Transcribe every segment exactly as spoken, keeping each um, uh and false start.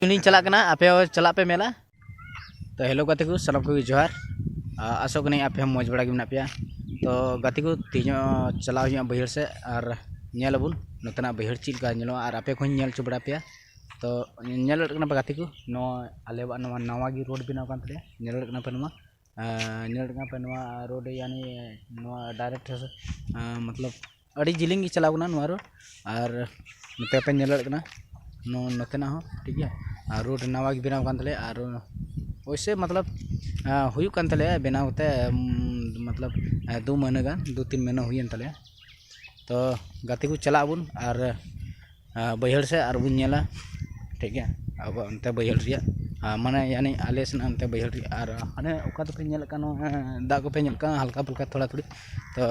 ᱤᱧ ᱪᱟᱞᱟᱜ ᱠᱟᱱᱟ, ᱟᱯᱮ ᱦᱚᱸ ᱪᱟᱞᱟᱜ ᱯᱮ ᱢᱮᱞᱟ᱾ ᱛᱚ ᱦᱮᱞᱳ ᱜᱟᱛᱮ ᱠᱚ, ᱥᱟᱱᱟᱢ ᱠᱚᱜᱮ ᱡᱚᱦᱟᱨ᱾ ᱟ, ᱟᱥᱚᱜ ᱠᱟᱹᱱᱟᱹᱧ ᱟᱯᱮ ᱦᱚᱸ ᱢᱚᱡᱽ ᱵᱟᱲᱟ ᱜᱮ ᱢᱮᱱᱟᱜ ᱯᱮᱭᱟ᱾ ᱛᱚ ᱜᱟᱛᱮ ᱠᱚ, ᱛᱮᱦᱮᱧᱚᱜ ᱪᱟᱞᱟᱣ ᱦᱩᱭᱩᱜᱼᱟ ᱵᱟᱹᱭᱦᱟᱹᱲ ᱥᱮᱫ ᱟᱨ ᱧᱮᱞ ᱟᱵᱚᱱ ᱱᱚᱛᱮᱱᱟᱜ ᱵᱟᱹᱭᱦᱟᱹᱲ ᱪᱮᱫ ᱞᱮᱠᱟ ᱧᱮᱞᱚᱜᱼᱟ ᱟᱨ ᱟᱯᱮ ᱠᱚᱦᱚᱸᱧ ᱧᱮᱞ ᱦᱚᱪᱚ ᱵᱟᱲᱟ ᱯᱮᱭᱟ᱾ ᱛᱚ ᱧᱮᱞ ᱫᱟᱲᱮᱭᱟᱜ ᱠᱟᱱᱟ ᱯᱮ ᱜᱟᱛᱮ ᱠᱚ, ᱱᱚᱣᱟ ᱟᱞᱮᱭᱟᱜ ᱱᱚᱣᱟ ᱱᱟᱣᱟ ᱜᱮ ᱨᱳᱰ ᱵᱮᱱᱟᱣ ᱠᱟᱱ ᱛᱟᱞᱮᱭᱟ, ᱧᱮᱞ ᱫᱟᱲᱮᱭᱟᱜ ᱠᱟᱱᱟ ᱯᱮ ᱱᱚᱣᱟ᱾ ᱟ, ᱧᱮᱞ ᱫᱟᱲᱮᱭᱟᱜ ᱠᱟᱱᱟ ᱯᱮ ᱱᱚᱣᱟ ᱨᱳᱰ, ᱭᱟᱱᱤ ᱱᱚᱣᱟ ᱰᱟᱭᱨᱮᱠᱴ, ᱟ, ᱢᱚᱛᱞᱚᱵ ᱟᱹᱰᱤ ᱡᱤᱞᱤᱧ ᱜᱮ ᱪᱟᱞᱟᱣ ᱠᱟᱱᱟ ᱱᱚᱣᱟ ᱨᱳᱰ᱾ ᱟᱨ ᱱᱚᱛᱮ ᱯᱮ ᱧᱮᱞ ᱫᱟᱲᱮᱭᱟᱜ ᱠᱟᱱᱟ, ᱱᱚ-, ᱱᱚᱛᱮᱱᱟᱜ ᱦᱚᱸ ᱴᱷᱤᱠ ᱜᱮᱭᱟ᱾ ᱟᱨ ᱨᱳᱰ ᱱᱟᱣᱟ ᱜᱮ ᱵᱮᱱᱟᱣ ᱠᱟᱱ ᱛᱟᱞᱮᱭᱟ᱾ ᱟᱨ ᱚᱵᱚᱥᱥᱳᱭ ᱢᱚᱛᱞᱚᱵ, ᱟ, ᱦᱩᱭᱩᱜ ᱠᱟᱱ ᱛᱟᱞᱮᱭᱟ ᱵᱮᱱᱟᱣ ᱠᱟᱛᱮ, ᱩᱢ, ᱢᱚᱛᱞᱚᱵ, ᱟ, ᱫᱩ ᱢᱟᱹᱦᱱᱟᱹ ᱜᱟᱱ, ᱫᱩ ᱛᱤᱱ ᱢᱟᱹᱦᱱᱟᱹ ᱦᱩᱭᱮᱱ ᱛᱟᱞᱮᱭᱟ᱾ ᱛᱚ ᱜᱟᱛᱮ ᱠᱚ, ᱪᱟᱞᱟᱜ ᱟᱵᱚᱱ ᱟᱨ, ᱟ, ᱵᱟᱹᱭᱦᱟᱹᱲ ᱥᱮᱫ ᱟᱨ ᱵᱚᱱ ᱧᱮᱞᱟ, ᱴᱷᱤᱠ ᱜᱮᱭᱟ, ᱟᱵᱚ ᱚᱱᱛᱮ ᱵᱟᱹᱭᱦᱟᱹᱲ ᱨᱮᱭᱟᱜ, ᱟ, ᱢᱟᱱᱮ ᱭᱟᱱᱤ ᱟᱞᱮ ᱥᱮᱱᱟᱜ ᱚᱱᱛᱮ ᱵᱟᱹᱭᱦᱟᱹᱲ ᱨᱮᱭᱟᱜ᱾ ᱟᱨ ᱦᱟᱱᱮ ᱚᱠᱟ ᱫᱚᱯᱮ ᱧᱮᱞᱮᱫ ᱠᱟᱱ, ᱱᱚᱣᱟ ᱫᱟᱜ ᱠᱚᱯᱮ ᱧᱮᱞᱮᱫ ᱠᱟᱱ ᱦᱟᱞᱠᱟ ᱯᱷᱟᱞᱠᱟ ᱛᱷᱚᱲᱟ ᱛᱷᱩᱲᱤ᱾ ᱛᱚ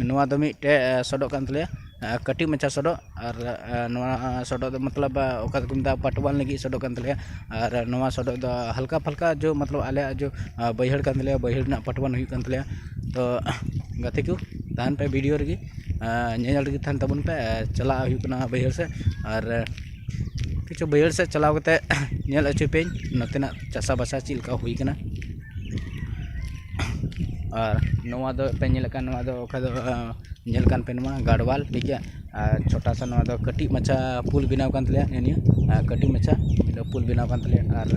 ᱱᱚᱣᱟ ᱫᱚ ᱢᱤᱫᱴᱮᱡ, ᱟ, ᱥᱚᱰᱚᱜ ᱠᱟᱱ ᱛᱟᱞᱮᱭᱟ, ᱟ, ᱠᱟᱹᱴᱤᱡ ᱢᱟᱪᱷᱟ ᱥᱚᱰᱚᱜ᱾ ᱟᱨ, ᱟ, ᱱᱚᱣᱟ ᱥᱚᱰᱚᱜ ᱫᱚ ᱢᱚᱛᱞᱚᱵ, ᱟ, ᱚᱠᱟ ᱫᱚᱠᱚ ᱢᱮᱛᱟᱜᱼᱟ, ᱯᱟᱴᱣᱟᱱ ᱞᱟᱹᱜᱤᱫ ᱥᱚᱰᱚᱜ ᱠᱟᱱ ᱛᱟᱞᱮᱭᱟ᱾ ᱟᱨ ᱱᱚᱣᱟ ᱥᱚᱰᱚᱜ ᱫᱚ ᱦᱟᱞᱠᱟ ᱯᱷᱟᱞᱠᱟ ᱡᱚ, ᱢᱚᱛᱞᱚᱵ ᱟᱞᱮᱭᱟᱜ ᱡᱚ, ᱟ, ᱵᱟᱹᱭᱦᱟᱹᱲ ᱠᱟᱱ ᱛᱟᱞᱮᱭᱟ, ᱵᱟᱹᱭᱦᱟᱹᱲ ᱨᱮᱱᱟᱜ ᱯᱟᱴᱣᱟᱱ ᱦᱩᱭᱩᱜ ᱠᱟᱱ ᱛᱟᱞᱮᱭᱟ᱾ ᱛᱚ ᱜᱟᱛᱮ ᱠᱚ, ᱛᱟᱦᱮᱱ ᱯᱮ ᱵᱷᱤᱰᱤᱭᱳ ᱨᱮᱜᱮ, ᱟ, ᱧᱮᱧᱮᱞ ᱨᱮᱜᱮ ᱛᱟᱦᱮᱱ ᱛᱟᱵᱚᱱ ᱯᱮ᱾ ᱟ, ᱪᱟᱞᱟᱜ ᱦᱩᱭᱩᱜ ᱠᱟᱱᱟ ᱵᱟᱹᱭᱦᱟᱹᱲ ᱥᱮᱫ, ᱟᱨ, ᱟ, ᱠᱤᱪᱷᱩ ᱵᱟᱹᱭᱦᱟᱹᱲ ᱥᱮᱫ ᱪᱟᱞᱟᱣ ᱠᱟᱛᱮ ᱧᱮᱞ ᱦᱚᱪᱚ ᱯᱮᱭᱟᱹᱧ ᱱᱚᱛᱮᱱᱟᱜ ᱪᱟᱥᱟ ᱵᱟᱥᱟ ᱪᱮᱫ ᱞᱮᱠᱟ ᱦᱩᱭ ᱠᱟᱱᱟ᱾ ᱟᱨ ᱱᱚᱣᱟ ᱫᱚ ᱯᱮ ᱧᱮᱞᱮᱫ ᱠᱟᱱ, ᱱᱚᱣᱟ ᱫᱚ ᱚᱠᱟ ᱫᱚ, ᱟ, ᱧᱮᱞ ᱠᱟᱱ ᱯᱮ ᱱᱚᱣᱟ ᱜᱟᱲᱣᱟᱞ, ᱴᱷᱤᱠ ᱜᱮᱭᱟ᱾ ᱟᱨ ᱪᱷᱳᱴᱟ ᱥᱟ ᱱᱚᱣᱟ ᱫᱚ ᱠᱟᱹᱴᱤᱡ ᱢᱟᱪᱷᱟ ᱯᱩᱞ ᱵᱮᱱᱟᱣ ᱠᱟᱱ ᱛᱟᱞᱮᱭᱟ, ᱱᱤᱭᱟᱹ, ᱱᱤᱭᱟᱹ, ᱟ, ᱠᱟᱹᱴᱤᱡ ᱢᱟᱪᱷᱟ ᱯᱩᱞ ᱵᱮᱱᱟᱣ ᱠᱟᱱ ᱛᱟᱞᱮᱭᱟ᱾ ᱟᱨ,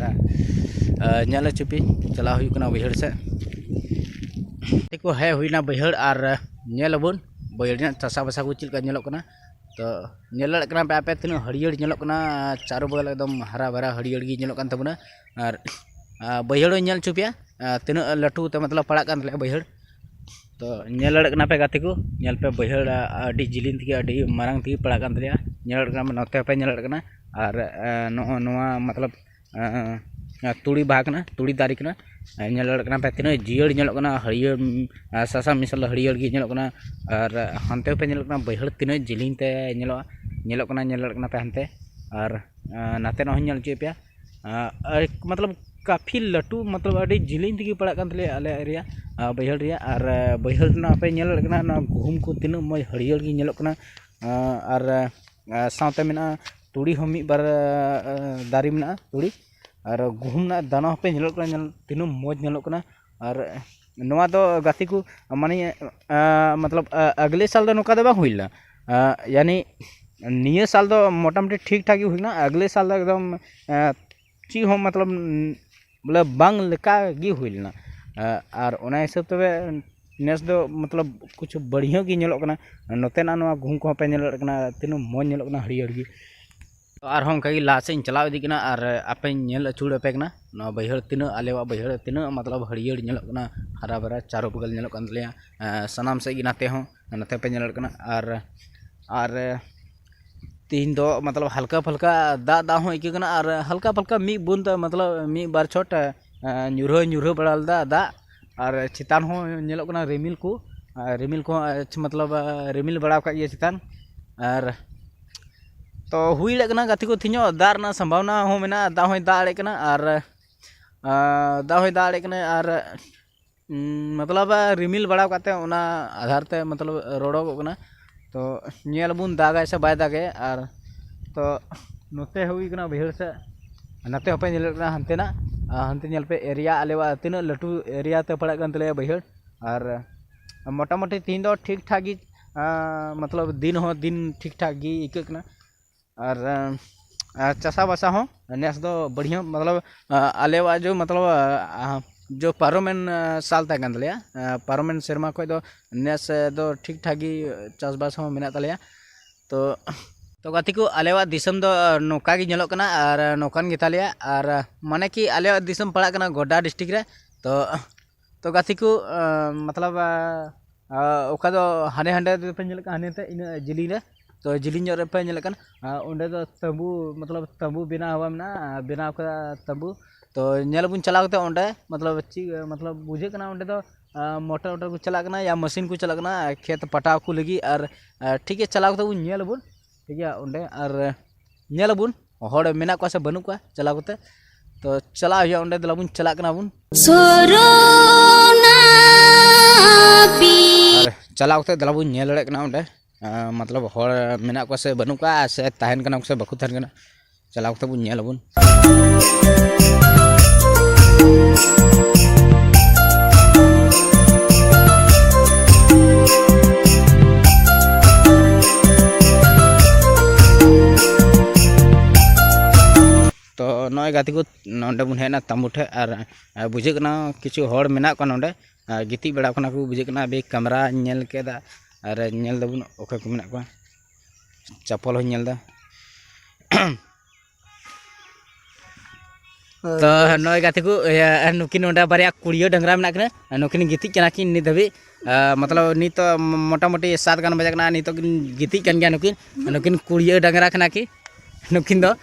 ᱟ, ᱧᱮᱞ ᱦᱚᱪᱚ ᱯᱮᱭᱟᱹᱧ, ᱪᱟᱞᱟᱣ ᱦᱩᱭᱩᱜ ᱠᱟᱱᱟ ᱵᱟᱹᱭᱦᱟᱹᱲ ᱥᱮᱫ᱾ ᱜᱟᱛᱮ ᱠᱚ, ᱦᱮᱡ ᱦᱩᱭᱱᱟ ᱵᱟᱹᱭᱦᱟᱹᱲ ᱟᱨ ᱧᱮᱞ ᱟᱵᱚᱱ ᱵᱟᱹᱭᱦᱟᱹᱲ ᱨᱮᱱᱟᱜ ᱪᱟᱥᱟ ᱵᱟᱥᱟ ᱠᱚ ᱪᱮᱫ ᱞᱮᱠᱟ ᱧᱮᱞᱚᱜ ᱠᱟᱱᱟ᱾ ᱛᱚ ᱧᱮᱞ ᱫᱟᱲᱮᱭᱟᱜ ᱠᱟᱱᱟ ᱯᱮ ᱟᱯᱮ ᱛᱤᱱᱟᱹᱜ ᱦᱟᱹᱨᱭᱟᱹᱲ ᱧᱮᱞᱚᱜ ᱠᱟᱱᱟ, ᱪᱟᱨᱚ ᱵᱚᱜᱚᱞ ᱮᱠᱫᱚᱢ ᱦᱟᱨᱟ ᱵᱷᱟᱨᱟ ᱦᱟᱹᱨᱭᱟᱹᱲ ᱜᱮ ᱧᱮᱞᱚᱜ ᱠᱟᱱ ᱛᱟᱵᱚᱱᱟ᱾ ᱟᱨ, ᱟ, ᱵᱟᱹᱭᱦᱟᱹᱲ ᱦᱚᱸᱧ ᱧᱮᱞ ᱦᱚᱪᱚ ᱯᱮᱭᱟ, ᱟ, ᱛᱤᱱᱟᱹᱜ ᱞᱟᱹᱴᱩ ᱛᱮ ᱢᱚᱛᱞᱚᱵ ᱯᱟᱲᱟᱜ ᱠᱟᱱ ᱛᱟᱞᱮᱭᱟ ᱵᱟᱹᱭᱦᱟᱹᱲ᱾ ᱛᱚ ᱧᱮᱞ ᱫᱟᱲᱮᱭᱟᱜ ᱠᱟᱱᱟ ᱯᱮ ᱜᱟᱛᱮ ᱠᱚ, ᱧᱮᱞ ᱯᱮ ᱵᱟᱹᱭᱦᱟᱹᱲ, ᱟ, ᱟᱹᱰᱤ ᱡᱤᱞᱤᱧ ᱛᱮᱜᱮ ᱟᱹᱰᱤ ᱢᱟᱨᱟᱝ ᱛᱮᱜᱮ ᱯᱟᱲᱟᱜ ᱠᱟᱱ ᱛᱟᱞᱮᱭᱟ᱾ ᱧᱮᱞ ᱫᱟᱲᱮᱭᱟᱜ ᱠᱟᱱᱟ ᱯᱮ, ᱱᱚᱛᱮ ᱦᱚᱸᱯᱮ ᱧᱮᱞ ᱫᱟᱲᱮᱭᱟᱜ ᱠᱟᱱᱟ᱾ ᱟᱨ, ᱟ, ᱱᱚᱜᱼᱚ ᱱᱚᱣᱟ ᱢᱚᱛᱞᱚᱵ, ᱟ, ᱟ, ᱛᱩᱲᱤ ᱵᱟᱦᱟ ᱠᱟᱱᱟ, ᱛᱩᱲᱤ ᱫᱟᱨᱮ ᱠᱟᱱᱟ᱾ ᱧᱮᱞ ᱫᱟᱲᱮᱭᱟᱜ ᱠᱟᱱᱟ ᱯᱮ ᱛᱤᱱᱟᱹᱜ ᱡᱤᱭᱟᱹᱲ ᱧᱮᱞᱚᱜ ᱠᱟᱱᱟ, ᱦᱟᱹᱨᱭᱟᱹᱲ, ᱩᱢ, ᱟ, ᱥᱟᱥᱟᱝ ᱢᱮᱥᱟᱞ ᱦᱟᱹᱨᱭᱟᱹᱲ ᱜᱮ ᱧᱮᱞᱚᱜ ᱠᱟᱱᱟ᱾ ᱟᱨ ᱦᱟᱱᱛᱮ ᱦᱚᱸᱯᱮ ᱧᱮᱞᱚᱜ ᱠᱟᱱᱟ ᱵᱟᱹᱭᱦᱟᱹᱲ ᱛᱤᱱᱟᱹᱜ ᱡᱤᱞᱤᱧ ᱛᱮ ᱧᱮᱞᱚᱜᱼᱟ, ᱧᱮᱞᱚᱜ ᱠᱟᱱᱟ, ᱧᱮᱞ ᱫᱟᱲᱮᱭᱟᱜ ᱠᱟᱱᱟ ᱯᱮ ᱦᱟᱱᱛᱮ᱾ ᱟᱨ, ᱟ, ᱱᱟᱛᱮᱱᱟᱜ ᱦᱚᱸᱧ ᱧᱮᱞ ᱦᱚᱪᱚᱭᱮᱫ ᱯᱮᱭᱟ᱾ ᱟ, ᱟᱨ ᱢᱚᱛᱞᱚᱵ ᱠᱟᱯᱷᱤ ᱞᱟᱹᱴᱩ, ᱢᱚᱛᱞᱚᱵ ᱟᱹᱰᱤ ᱡᱤᱞᱤᱧ ᱛᱮᱜᱮ ᱯᱟᱲᱟᱜ ᱠᱟᱱ ᱛᱟᱞᱮᱭᱟ ᱟᱞᱮᱭᱟᱜ ᱮᱨᱤᱭᱟ, ᱟ, ᱵᱟᱹᱭᱦᱟᱹᱲ ᱨᱮᱭᱟᱜ᱾ ᱟᱨ, ᱟ, ᱵᱟᱹᱭᱦᱟᱹᱲ ᱨᱮᱱᱟᱜ ᱯᱮ ᱧᱮᱞ ᱫᱟᱲᱮᱭᱟᱜ ᱠᱟᱱᱟ, ᱱᱚᱣᱟ ᱜᱩᱦᱩᱢ ᱠᱚ ᱛᱤᱱᱟᱹᱜ ᱢᱚᱡᱽ ᱦᱟᱹᱨᱭᱟᱹᱲ ᱜᱮ ᱧᱮᱞᱚᱜ ᱠᱟᱱᱟ᱾ ᱟ, ᱟᱨ, ᱟ, ᱥᱟᱶᱛᱮ ᱢᱮᱱᱟᱜᱼᱟ ᱛᱩᱲᱤ ᱦᱚᱸ ᱢᱤᱫ ᱵᱟᱨ ᱫᱟᱨᱮ ᱢᱮᱱᱟᱜᱼᱟ, ᱛᱩᱲᱤ᱾ ᱟᱨ ᱜᱩᱦᱩᱢ ᱨᱮᱱᱟᱜ ᱫᱟᱱᱟ ᱦᱚᱸᱯᱮ ᱧᱮᱞᱚᱜ ᱠᱟᱱᱟ, ᱧᱮᱞ ᱛᱤᱱᱟᱹᱜ ᱢᱚᱡᱽ ᱧᱮᱞᱚᱜ ᱠᱟᱱᱟ᱾ ᱟᱨ ᱱᱚᱣᱟ ᱫᱚ ᱜᱟᱛᱮ ᱠᱚ, ᱢᱟᱱᱮ, ᱢᱚᱛᱞᱚᱵ, ᱟᱜᱽᱞᱮ ᱥᱟᱞ ᱫᱚ ᱱᱚᱝᱠᱟ ᱫᱚ ᱵᱟᱝ ᱦᱩᱭ ᱞᱮᱱᱟ᱾ ᱭᱟᱱᱤ ᱱᱤᱭᱟᱹ ᱥᱟᱞ ᱫᱚ ᱢᱚᱴᱟᱢᱩᱴᱤ ᱴᱷᱤᱠ ᱴᱷᱟᱠ ᱜᱮ ᱦᱩᱭ ᱞᱮᱱᱟ᱾ ᱟᱜᱽᱞᱮ ᱥᱟᱞ ᱫᱚ ᱮᱠᱫᱚᱢ ᱪᱮᱫ ᱦᱚᱸ, ᱢᱚᱛᱞᱚᱵ, ᱵᱚᱞᱮ ᱵᱟᱝ ᱞᱮᱠᱟ ᱜᱮ ᱦᱩᱭ ᱞᱮᱱᱟ᱾ ᱟᱨ ᱚᱱᱟ ᱦᱤᱥᱟᱹᱵ ᱛᱮ ᱱᱮᱥ ᱫᱚ, ᱢᱚᱛᱞᱚᱵ, ᱠᱩᱪᱷᱩ ᱵᱟᱹᱲᱦᱤᱭᱟᱹ ᱜᱮ ᱧᱮᱞᱚᱜ ᱠᱟᱱᱟ᱾ ᱱᱚᱛᱮᱱᱟᱜ ᱱᱚᱣᱟ ᱜᱩᱦᱩᱢ ᱠᱚᱦᱚᱸ ᱯᱮ ᱧᱮᱞ ᱫᱟᱲᱮᱭᱟᱜ ᱠᱟᱱᱟ, ᱛᱤᱱᱟᱹᱜ ᱢᱚᱡᱽ ᱧᱮᱞᱚᱜ ᱠᱟᱱᱟ, ᱦᱟᱹᱨᱭᱟᱹᱲ ᱜᱮ᱾ ᱛᱚ ᱟᱨᱦᱚᱸ ᱚᱱᱠᱟ ᱜᱮ ᱞᱟᱦᱟ ᱥᱮᱫ ᱤᱧ ᱪᱟᱞᱟᱣ ᱤᱫᱤᱜ ᱠᱟᱱᱟ ᱟᱨ ᱟᱯᱮᱧ ᱧᱮᱞ ᱟᱹᱪᱩᱨ ᱟᱯᱮ ᱠᱟᱱᱟ᱾ ᱱᱚᱣᱟ ᱵᱟᱹᱭᱦᱟᱹᱲ ᱛᱤᱱᱟᱹᱜ, ᱟᱞᱮᱣᱟᱜ ᱵᱟᱹᱭᱦᱟᱹᱲ ᱛᱤᱱᱟᱹᱜ, ᱢᱚᱛᱞᱚᱵ, ᱦᱟᱹᱨᱭᱟᱹᱲ ᱧᱮᱞᱚᱜ ᱠᱟᱱᱟ, ᱦᱟᱨᱟ ᱵᱷᱟᱨᱟ ᱪᱟᱨᱚ ᱵᱟᱜᱟᱞ ᱧᱮᱞᱚᱜ ᱠᱟᱱ ᱛᱟᱞᱮᱭᱟ᱾ ᱥᱟᱱᱟᱢ ᱥᱮᱫ ᱜᱮ ᱱᱟᱛᱮ ᱦᱚᱸ, ᱱᱟᱛᱮ ᱯᱮ ᱧᱮᱞ ᱫᱟᱲᱮᱭᱟᱜ ᱠᱟᱱᱟ᱾ ᱟᱨ ᱟᱨ ᱛᱤᱦᱤᱧ ᱫᱚ, ᱢᱚᱛᱞᱚᱵ, ᱦᱟᱞᱠᱟ ᱯᱷᱟᱞᱠᱟ ᱫᱟᱜ, ᱫᱟᱜ ᱦᱚᱸ ᱟᱹᱭᱠᱟᱹᱜ ᱠᱟᱱᱟ ᱟᱨ ᱦᱟᱞᱠᱟ ᱯᱷᱟᱞᱠᱟ ᱢᱤᱫ ᱵᱩᱸᱫ, ᱢᱚᱛᱞᱚᱵ, ᱢᱤᱫ ᱵᱟᱨ ᱪᱷᱚᱴ ᱧᱩᱨᱦᱟᱹ ᱧᱩᱨᱦᱟᱹ ᱵᱟᱲᱟ ᱞᱮᱫᱟ ᱫᱟᱜ᱾ ᱟᱨ ᱪᱮᱛᱟᱱ ᱦᱚᱸ ᱧᱮᱞᱚᱜ ᱠᱟᱱᱟ ᱨᱤᱢᱤᱞ ᱠᱚ, ᱟᱨ ᱨᱤᱢᱤᱞ ᱠᱚᱦᱚᱸ, ᱢᱚᱛᱞᱚᱵ, ᱨᱤᱢᱤᱞ ᱵᱟᱲᱟ ᱟᱠᱟᱫ ᱜᱮᱭᱟ ᱪᱮᱛᱟᱱ᱾ ᱟᱨ ᱛᱚ ᱦᱩᱭ ᱫᱟᱲᱮᱭᱟᱜ ᱠᱟᱱᱟ ᱜᱟᱛᱮ ᱠᱚ, ᱛᱮᱦᱮᱧᱚᱜ ᱫᱟᱜ ᱨᱮᱱᱟᱜ ᱥᱚᱢᱵᱷᱟᱵᱚᱱᱟ ᱦᱚᱸ ᱢᱮᱱᱟᱜᱼᱟ, ᱫᱟᱜ ᱦᱚᱸᱭ ᱫᱟᱜ ᱫᱟᱲᱮᱭᱟᱜ ᱠᱟᱱᱟ᱾ ᱟᱨ ᱫᱟᱜ ᱦᱚᱸᱭ ᱫᱟᱜ ᱫᱟᱲᱮᱭᱟᱜ ᱠᱟᱱᱟ᱾ ᱟᱨ ᱢᱚᱛᱞᱚᱵ, ᱨᱤᱢᱤᱞ ᱵᱟᱲᱟ ᱠᱟᱛᱮ ᱚᱱᱟ ᱟᱫᱷᱟᱨ ᱛᱮ, ᱢᱚᱛᱞᱚᱵ, ᱨᱚᱲᱚᱜᱚᱜ ᱠᱟᱱᱟ᱾ ᱛᱚ ᱧᱮᱞ ᱟᱵᱚᱱ ᱫᱟᱜᱟᱭ ᱥᱮ ᱵᱟᱭ ᱫᱟᱜᱟᱭ᱾ ᱟᱨ ᱛᱚ ᱱᱚᱛᱮ ᱦᱩᱭ ᱠᱟᱱᱟ ᱵᱟᱹᱭᱦᱟᱹᱲ ᱥᱮᱫ, ᱱᱚᱛᱮ ᱦᱚᱸᱯᱮ ᱧᱮᱞᱮᱫ ᱠᱟᱱᱟ ᱦᱟᱱᱛᱮᱱᱟᱜ, ᱟᱨ ᱦᱟᱱᱛᱮ ᱧᱮᱞ ᱯᱮ area, ᱟᱞᱮᱣᱟᱜ ᱛᱤᱱᱟᱹᱜ ᱞᱟᱹᱴᱩ area ᱛᱮ ᱯᱟᱲᱟᱜ ᱠᱟᱱ ᱛᱟᱞᱮᱭᱟ ᱵᱟᱹᱭᱦᱟᱹᱲ᱾ ᱟᱨ ᱢᱚᱴᱟᱢᱩᱴᱤ ᱛᱤᱦᱤᱧ ᱫᱚ ᱴᱷᱤᱠ ᱴᱷᱟᱠ ᱜᱮ, ᱢᱚᱛᱞᱚᱵ, ᱫᱤᱱ ᱦᱚᱸ ᱫᱤᱱ ᱴᱷᱤᱠ ᱴᱷᱟᱠ ᱜᱮ ᱟᱹᱭᱠᱟᱹᱜ ᱠᱟᱱᱟ᱾ ᱟᱨ ᱟᱨ ᱪᱟᱥᱟᱵᱟᱥᱟ ᱦᱚᱸ ᱱᱮᱥ ᱫᱚ ᱵᱟᱹᱲᱦᱤᱭᱟᱹ, ᱢᱚᱛᱞᱚᱵ, ᱟᱞᱮᱣᱟᱜ ᱡᱚ, ᱢᱚᱛᱞᱚᱵ, ᱡᱚ ᱯᱟᱨᱚᱢᱮᱱ ᱥᱟᱞ ᱛᱟᱦᱮᱸ ᱠᱟᱱ ᱛᱟᱞᱮᱭᱟ᱾ ᱯᱟᱨᱚᱢᱮᱱ ᱥᱮᱨᱢᱟ ᱠᱷᱚᱱ ᱫᱚ ᱱᱮᱥ ᱫᱚ ᱴᱷᱤᱠ ᱴᱷᱟᱠ ᱜᱮ ᱪᱟᱥᱵᱟᱥ ᱦᱚᱸ ᱢᱮᱱᱟᱜ ᱛᱟᱞᱮᱭᱟ᱾ ᱛᱚ ᱛᱚ ᱜᱟᱛᱮ ᱠᱚ, ᱟᱞᱮᱣᱟᱜ ᱫᱤᱥᱚᱢ ᱫᱚ ᱱᱚᱝᱠᱟ ᱜᱮ ᱧᱮᱞᱚᱜ ᱠᱟᱱᱟ ᱟᱨ ᱱᱚᱝᱠᱟᱱ ᱜᱮᱛᱟᱞᱮᱭᱟ᱾ ᱟᱨ ᱢᱟᱱᱮ ᱠᱤ ᱟᱞᱮᱣᱟᱜ ᱫᱤᱥᱚᱢ ᱯᱟᱲᱟᱜ ᱠᱟᱱᱟ ᱜᱚᱰᱰᱟ district ᱨᱮ᱾ ᱛᱚ ᱛᱚ ᱜᱟᱛᱮ ᱠᱚ, ᱢᱚᱛᱞᱚᱵ, ᱚᱠᱟ ᱫᱚ ᱦᱟᱸᱰᱮ ᱦᱟᱸᱰᱮ ᱨᱮᱯᱮ ᱧᱮᱞᱮᱫ ᱠᱟᱱ, ᱦᱟᱸᱰᱮ ᱱᱟᱛᱮ ᱤᱱᱟᱹᱜ ᱡᱤᱞᱤᱧ ᱨᱮ, ᱛᱚ ᱡᱤᱞᱤᱧ ᱧᱚᱜ ᱨᱮᱯᱮ ᱧᱮᱞᱮᱫ ᱠᱟᱱ, ᱚᱸᱰᱮ ᱫᱚ ᱛᱟᱹᱵᱩ, ᱢᱚᱛᱞᱚᱵ, ᱛᱟᱹᱵᱩ ᱵᱮᱱᱟᱣ ᱦᱚᱸ ᱢᱮᱱᱟᱜᱼᱟ, ᱵᱮᱱᱟᱣ ᱠᱟᱫᱟ ᱛᱟᱹᱵᱩ᱾ ᱛᱚ ᱧᱮᱞ ᱵᱚᱱ ᱪᱟᱞᱟᱣ ᱠᱟᱛᱮ ᱚᱸᱰᱮ, ᱢᱚᱛᱞᱚᱵ, ᱪᱮᱫ, ᱢᱚᱛᱞᱚᱵ, ᱵᱩᱡᱷᱟᱹᱜ ᱠᱟᱱᱟ ᱚᱸᱰᱮ ᱫᱚ ᱢᱚᱴᱚᱨ ᱢᱚᱴᱚᱨ ᱠᱚ ᱪᱟᱞᱟᱜ ᱠᱟᱱᱟ ᱭᱟ ᱢᱮᱥᱤᱱ ᱠᱚ ᱪᱟᱞᱟᱜ ᱠᱟᱱᱟ ᱠᱷᱮᱛ ᱯᱟᱴᱟᱣ ᱠᱚ ᱞᱟᱹᱜᱤᱫ᱾ ᱟᱨ ᱴᱷᱤᱠ ᱜᱮᱭᱟ, ᱪᱟᱞᱟᱣ ᱠᱟᱛᱮ ᱵᱚᱱ ᱧᱮᱞ ᱟᱵᱚᱱ, ᱴᱷᱤᱠ ᱜᱮᱭᱟ᱾ ᱚᱸᱰᱮ ᱟᱨ ᱧᱮᱞ ᱟᱵᱚᱱ ᱦᱚᱲ ᱢᱮᱱᱟᱜ ᱠᱚᱣᱟ ᱥᱮ ᱵᱟᱹᱱᱩᱜ ᱠᱚᱣᱟ᱾ ᱪᱟᱞᱟᱣ ᱠᱟᱛᱮ, ᱛᱚ ᱪᱟᱞᱟᱣ ᱦᱩᱭᱩᱜᱼᱟ ᱚᱸᱰᱮ᱾ ᱫᱮᱞᱟ ᱵᱚᱱ ᱪᱟᱞᱟᱜ ᱠᱟᱱᱟ ᱵᱚᱱ᱾ ᱥᱚᱨᱚᱱᱟ ᱵᱤ- ᱟᱨ ᱪᱟᱞᱟᱣ ᱠᱟᱛᱮ ᱫᱮᱞᱟ ᱵᱚᱱ ᱧᱮᱞ ᱫᱟᱲᱮᱭᱟᱜ ᱠᱟᱱᱟ ᱚᱸᱰᱮ᱾ ᱟᱸ, ᱢᱚᱛᱞᱚᱵ ᱦᱚᱲ ᱢᱮᱱᱟᱜ ᱠᱚᱣᱟ ᱥᱮ ᱵᱟᱹᱱᱩᱜ ᱠᱚᱣᱟ, ᱥᱮ ᱛᱟᱦᱮᱱ ᱠᱟᱱᱟ ᱠᱚ ᱥᱮ ᱵᱟᱠᱚ ᱛᱟᱦᱮᱱ ᱠᱟᱱᱟ, ᱪᱟᱞᱟᱣ ᱠᱟᱛᱮ ᱵᱚᱱ ᱧᱮᱞ ᱟᱵᱚᱱ᱾ ᱛᱚ ᱱᱚᱜᱼᱚᱭ ᱜᱟᱛᱮ ᱠᱚ, ᱱᱚᱰᱮ ᱵᱚᱱ ᱦᱮᱡ ᱮᱱᱟ ᱛᱟᱢᱵᱩ ᱴᱷᱮᱡ, ᱟᱨ, ᱟᱨ ᱵᱩᱡᱷᱟᱹᱜ ᱠᱟᱱᱟ ᱠᱤᱪᱷᱩ ᱦᱚᱲ ᱢᱮᱱᱟᱜ ᱠᱚᱣᱟ ᱱᱚᱰᱮ, ᱟᱨ ᱜᱤᱛᱤᱡ ᱵᱟᱲᱟ ᱠᱟᱱᱟ ᱠᱚ, ᱵᱩᱡᱷᱟᱹᱜ ᱠᱟᱱᱟ᱾ ᱟᱵᱮ ᱠᱮᱢᱨᱟ ᱧᱮᱞ ᱠᱮᱫᱟ, ᱟᱨ ᱧᱮᱞ ᱫᱟᱵᱚᱱ ᱚᱠᱚᱭ ᱠᱚ ᱢᱮᱱᱟᱜ ᱠᱚᱣᱟ, ᱪᱟᱯᱚᱞ ᱦᱚᱸᱧ ᱧᱮᱞ ᱮᱫᱟ᱾ ᱛᱚ ᱱᱚᱜᱼᱚᱭ ᱜᱟᱛᱮ ᱠᱚ, ᱤᱭᱟᱹ, ᱱᱩᱠᱤᱱ ᱱᱚᱰᱮ ᱵᱟᱨᱭᱟ ᱠᱩᱲᱤᱭᱟᱹ ᱰᱟᱝᱨᱟ ᱢᱮᱱᱟᱜ ᱠᱤᱱᱟ, ᱱᱩᱠᱤᱱ ᱜᱤᱛᱤᱡ ᱠᱟᱱᱟ ᱠᱤᱱ ᱱᱤᱛ ᱫᱷᱟᱹᱵᱤᱡ᱾ ᱟᱨ ᱢᱚᱛᱞᱚᱵ ᱱᱤᱛ ᱫᱚ ᱢᱚᱴᱟᱢᱩᱴᱤ ᱥᱟᱛ ᱜᱟᱱ ᱵᱟᱡᱟᱜ ᱠᱟᱱᱟ, ᱱᱤᱛᱚᱜ ᱠᱤᱱ ᱜᱤᱛᱤᱡ ᱠᱟᱱ ᱜᱮᱭᱟ ᱱᱩᱠᱤᱱ᱾ ᱱᱩᱠᱤᱱ ᱠᱩᱲᱤᱭᱟᱹ ᱰᱟᱝᱨᱟ ᱠᱟᱱᱟ ᱠᱤᱱ ᱱᱩᱠᱤᱱ ᱫᱚ᱾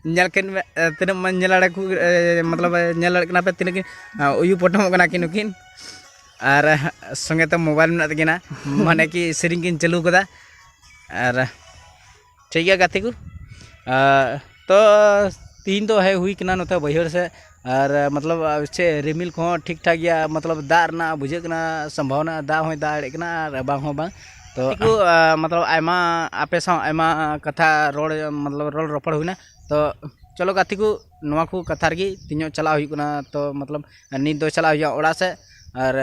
ᱧᱮᱞ ᱠᱤᱱ ᱢᱮ, ᱛᱤᱱᱟᱹᱜ ᱢᱟ ᱧᱮᱞ ᱫᱟᱲᱮ ᱠᱚ, ᱢᱚᱛᱞᱚᱵ ᱧᱮᱞ ᱫᱟᱲᱮᱭᱟᱜ ᱠᱟᱱᱟ ᱯᱮ ᱛᱤᱱᱟᱹᱜ ᱠᱤᱱ ᱩᱭᱩ ᱯᱚᱴᱚᱢᱚᱜ ᱠᱟᱱᱟ ᱠᱤᱱ ᱱᱩᱠᱤᱱ᱾ ᱟᱨ ᱥᱚᱸᱜᱮ ᱛᱮ ᱢᱳᱵᱟᱭᱤᱞ ᱢᱮᱱᱟᱜ ᱛᱟᱹᱠᱤᱱᱟ, ᱢᱟᱱᱮ ᱠᱤ ᱥᱮᱨᱮᱧ ᱠᱤᱱ ᱪᱟᱹᱞᱩ ᱠᱟᱫᱟ᱾ ᱟᱨ ᱴᱷᱤᱠ ᱜᱮᱭᱟ ᱜᱟᱛᱮ ᱠᱚ, ᱟᱨ ᱛᱚ ᱛᱤᱦᱤᱧ ᱫᱚ ᱦᱮᱡ ᱦᱩᱭ ᱠᱟᱱᱟ ᱱᱚᱛᱮ ᱵᱟᱹᱭᱦᱟᱹᱲ ᱥᱮᱫ᱾ ᱟᱨ ᱢᱚᱛᱞᱚᱵ ᱪᱮᱫ ᱨᱤᱢᱤᱞ ᱠᱚᱦᱚᱸ ᱴᱷᱤᱠ ᱴᱷᱟᱠ ᱜᱮᱭᱟ, ᱢᱚᱛᱞᱚᱵ ᱫᱟᱜ ᱨᱮᱱᱟᱜ ᱵᱩᱡᱷᱟᱹᱜ ᱠᱟᱱᱟ ᱥᱚᱢᱵᱷᱟᱵᱚᱱᱟ, ᱫᱟᱜ ᱦᱚᱸᱭ ᱫᱟᱜ ᱫᱟᱲᱮᱭᱟᱜ ᱠᱟᱱᱟ ᱟᱨ ᱵᱟᱝ ᱦᱚᱸ ᱵᱟᱝ᱾ ᱛᱚ ᱴᱷᱤᱠ ᱠᱚ, ᱟᱨ ᱢᱚᱛᱞᱚᱵ ᱟᱭᱢᱟ ᱟᱯᱮ ᱥᱟᱶ ᱟᱭᱢᱟ ᱠᱟᱛᱷᱟ ᱨᱚᱲ, ᱢᱚᱛᱞᱚᱵ ᱨᱚᱲ ᱨᱚᱯᱚᱲ ᱦᱩᱭᱱᱟ᱾ ᱛᱚ ᱪᱚᱞᱚ ᱜᱟᱛᱮ ᱠᱚ, ᱱᱚᱣᱟ ᱠᱚ ᱠᱟᱛᱷᱟ ᱨᱮᱜᱮ ᱛᱤᱧᱚᱜ ᱪᱟᱞᱟᱜ ᱦᱩᱭᱩᱜ ᱠᱟᱱᱟ᱾ ᱛᱚ ᱢᱚᱛᱞᱚᱵ ᱱᱤᱛ ᱫᱚ ᱪᱟᱞᱟᱜ ᱦᱩᱭᱩᱜᱼᱟ ᱚᱲᱟᱜ ᱥᱮᱫ᱾ ᱟᱨ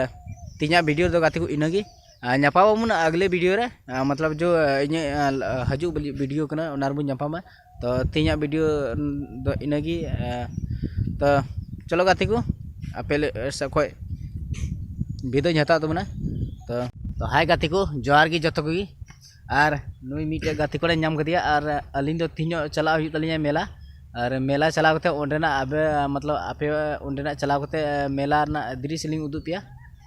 ᱛᱮᱦᱮᱧᱟᱜ ᱵᱷᱤᱰᱤᱭᱳ ᱨᱮᱫᱚ ᱜᱟᱛᱮ ᱠᱚ ᱤᱱᱟᱹᱜᱮ᱾ ᱟᱨ ᱧᱟᱯᱟᱢ ᱟᱵᱚᱱ ᱟᱜᱽᱞᱮ ᱵᱷᱤᱰᱤᱭᱳ ᱨᱮ, ᱟᱨ ᱢᱚᱛᱞᱚᱵ ᱡᱚ ᱤᱧᱟᱹᱜ, ᱟᱨ ᱦᱤᱡᱩᱜ ᱵᱷᱤᱰᱤᱭᱳ ᱠᱟᱱᱟ, ᱚᱱᱟ ᱨᱮᱵᱚᱱ ᱧᱟᱯᱟᱢᱟ᱾ ᱛᱚ ᱛᱮᱦᱮᱧᱟᱜ ᱵᱷᱤᱰᱤᱭᱳ ᱫᱚ ᱤᱱᱟᱹᱜᱮ᱾ ᱟᱨ ᱛᱚ ᱪᱚᱞᱚ ᱜᱟᱛᱮ ᱠᱚ, ᱟᱯᱮ ᱞᱮ-, ᱥᱮᱫ ᱠᱷᱚᱡ ᱵᱤᱫᱟᱹᱧ ᱦᱟᱛᱟᱣ ᱛᱟᱵᱚᱱᱟ᱾ ᱛᱚ, ᱛᱚ ᱦᱟᱭ ᱜᱟᱛᱮ ᱠᱚ, ᱡᱚᱦᱟᱨ ᱜᱮ ᱡᱚᱛᱚ ᱠᱚᱜᱮ᱾ ᱟᱨ ᱱᱩᱭ ᱢᱤᱫᱴᱮᱡ ᱜᱟᱛᱮ ᱠᱚᱲᱟᱧ ᱧᱟᱢ ᱠᱮᱫᱮᱭᱟ, ᱟᱨ ᱟᱹᱞᱤᱧ ᱫᱚ ᱛᱮᱦᱮᱧᱚᱜ ᱪᱟᱞᱟᱜ ᱦᱩᱭᱩᱜ ᱛᱟᱹᱞᱤᱧᱟ ᱢᱮᱞᱟ᱾ ᱟᱨ ᱢᱮᱞᱟ ᱪᱟᱞᱟᱣ ᱠᱟᱛᱮ ᱚᱸᱰᱮᱱᱟᱜ ᱟᱵᱮ, ᱢᱚᱛᱞᱚᱵ ᱟᱯᱮ ᱚᱸᱰᱮᱱᱟᱜ ᱪᱟᱞᱟᱣ ᱠᱟᱛᱮ ᱢᱮᱞᱟ ᱨᱮᱱᱟᱜ ᱫᱨᱤᱥ ᱞᱤᱧ ᱩᱫᱩᱜ ᱯᱮᱭᱟ,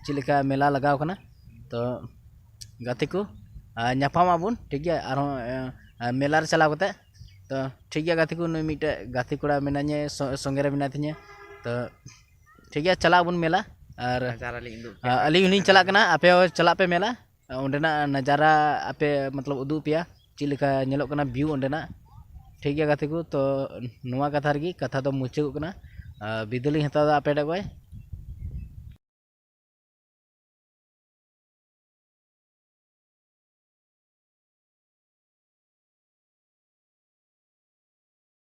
ᱪᱮᱫ ᱞᱮᱠᱟ ᱢᱮᱞᱟ ᱞᱟᱜᱟᱣ ᱠᱟᱱᱟ᱾ ᱛᱚ ᱜᱟᱛᱮ ᱠᱚ, ᱟᱨ ᱧᱟᱯᱟᱢ ᱟᱵᱚᱱ, ᱴᱷᱤᱠ ᱜᱮᱭᱟ, ᱟᱨᱦᱚᱸ, ᱟᱨ ᱢᱮᱞᱟ ᱨᱮ ᱪᱟᱞᱟᱣ ᱠᱟᱛᱮ᱾ ᱛᱚ ᱴᱷᱤᱠ ᱜᱮᱭᱟ ᱜᱟᱛᱮ ᱠᱚ, ᱱᱩᱭ ᱢᱤᱫᱴᱮᱡ ᱜᱟᱛᱮ ᱠᱚᱲᱟ ᱢᱮᱱᱟᱧᱟ, ᱥᱚ-, ᱥᱚᱸᱜᱮ ᱨᱮ ᱢᱮᱱᱟᱭ ᱛᱤᱧᱟᱹ᱾ ᱛᱚ ᱴᱷᱤᱠ ᱜᱮᱭᱟ, ᱪᱟᱞᱟᱜ ᱟᱵᱚᱱ ᱢᱮᱞᱟ᱾ ᱟᱨ ᱱᱟᱡᱟᱨᱟ ᱞᱤᱧ ᱩᱫᱩᱜ ᱯᱮᱭᱟ᱾ ᱟᱹᱞᱤᱧ ᱦᱚᱸᱞᱤᱧ ᱪᱟᱞᱟᱜ ᱠᱟᱱᱟ, ᱟᱯᱮ ᱦᱚᱸ ᱪᱟᱞᱟᱜ ᱯᱮ ᱢᱮᱞᱟ᱾ ᱚᱸᱰᱮᱱᱟᱜ ᱱᱟᱡᱟᱨᱟ ᱟᱯᱮ ᱢᱚᱛᱞᱚᱵ ᱩᱫᱩᱜ ᱯᱮᱭᱟ, ᱪᱮᱫ ᱞᱮᱠᱟ ᱧᱮᱞᱚᱜ ᱠᱟᱱᱟ ᱵᱷᱤᱭᱩ ᱚᱸᱰᱮᱱᱟᱜ᱾ ᱴᱷᱤᱠ ᱜᱮᱭᱟ ᱜᱟᱛᱮ ᱠᱚ, ᱛᱚ ᱱᱚᱣᱟ ᱠᱟᱛᱷᱟ ᱨᱮᱜᱮ ᱠᱟᱛᱷᱟ ᱫᱚ ᱢᱩᱪᱟᱹᱫᱚᱜ ᱠᱟᱱᱟ᱾ ᱟᱨ ᱵᱤᱫᱟᱹᱞᱤᱧ ᱦᱟᱛᱟᱣ ᱮᱫᱟ ᱟᱯᱮ ᱴᱷᱮᱡ ᱠᱷᱚᱡ᱾